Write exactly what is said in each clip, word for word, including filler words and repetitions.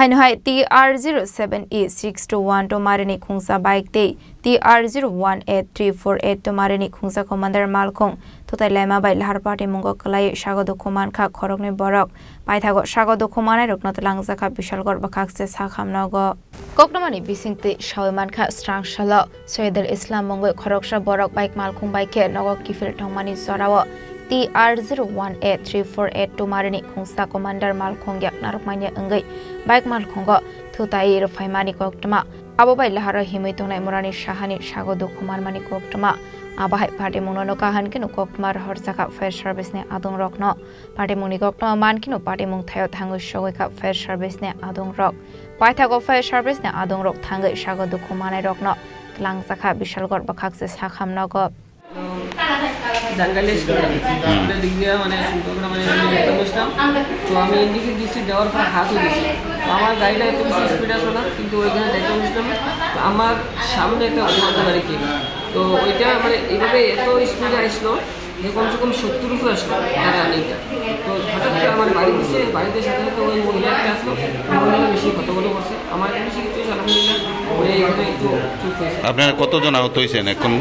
Haino hai T R zero seven E six two one tomarini khungsa bike tei T R zero one eight three four eight tomarini khungsa commander malkhung thutai laima bai lahar patimungo kwlaiwi sago dukhu mankha khoroknwi borok. Paithago sago dukhu manairokno twlangjakha Bishalgarh bwkhakse sakham nogo. Koktwmani bisingtwi sawi mankha srang salo Soyedul Islam mungwi khoroksa borok bike malkhung bai khe nogo kiphil tongmani jorao T R zero one eight three four eight tomarini khungsa commander malkhung yak narwkmani wngwi bike malkhungo thutai rwphaimani koktwma. Abo bai laharo himwi tongnai murani sahani sago dukhu manmani koktwma. Abo hai patimungno nokha hankhe no koktwma rohorjakha fire service ni adongrokno. Patimungni koktwma mankheno patimung thaio thangwi sogwi kha fire service ni adongrok. Paithago fire service ni adongrok thangwi sago dukhu manairokno twlangjakha Bishalgarh bwkhakse sakham nogo. জাঙ্গালি স্কুল। এটা দিক দিয়ে মানে সুন্দর করে মানে আমি দেখতে বসলাম। তো আমি এদিকে গেছি, দেওয়ার পর হাত হয়ে গেছে। তো আমার গাড়িটা এত বেশি স্পিড আসলো না, কিন্তু ওইখানে দেখতে বসলাম। তো আমার সামনে একটা অটো গাড়ি ছিল। তো ওইটা মানে এইভাবে এত স্পিডে আসলো যে কমসে কম সত্তর উপরে আসলো তার রানিংটা। তো হঠাৎ করে আমার বাড়ি দিছে, বাড়িতে সাথে সাথে ওই মহিলা একটা আসলো, ওই মহিলা বেশি কতগুলো করছে। আমার এখানে কিছু হয়েছে, আলহামদুলিল্লাহ, ওই এখানে একটু চুপ হয়েছে। আপনারা কতজন আহত হয়েছেন এখন?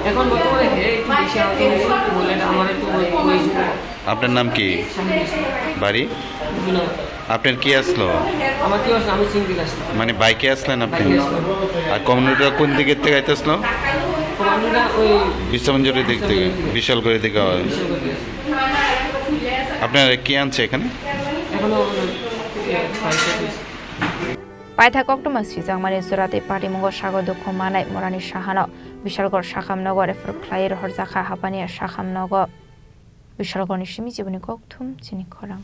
এখন বর্তমানে হে একটু বেশি আহত হয়েছে, মহিলাটা আমার একটু ওই, ওই আপনার নাম কি? শাহিনুল ইসলাম। বাড়ি? দুই নম্বর। আপনার কি আসলো? আমার কি আসলো? আমি সিঙ্গেল আসলাম। মানে বাইকে আসলেন আপনি? বাইকে আসলাম। আর কমান্ডোটা কোন দিকের থেকে আইতেছিল? কমান্ডোটা ওই বিশ্বমঞ্জুরির দিক থেকে, বিশ্বমঞ্জুরির দিকে। বিশালগড়ের দিকে হয়। বিশালগড়ের দিকে। আপনার কি আনছে এখানে? এখনো, এ, বাইকে আছে। Paithak koktwma swijak mani jora tei patimungo sago dukhu manai murani sahano Bishalgarh sakham nogo refer khlai rohorjakha Hapania sakham nogo. Bishalgarhni simi chiboni kokthum chini khorang.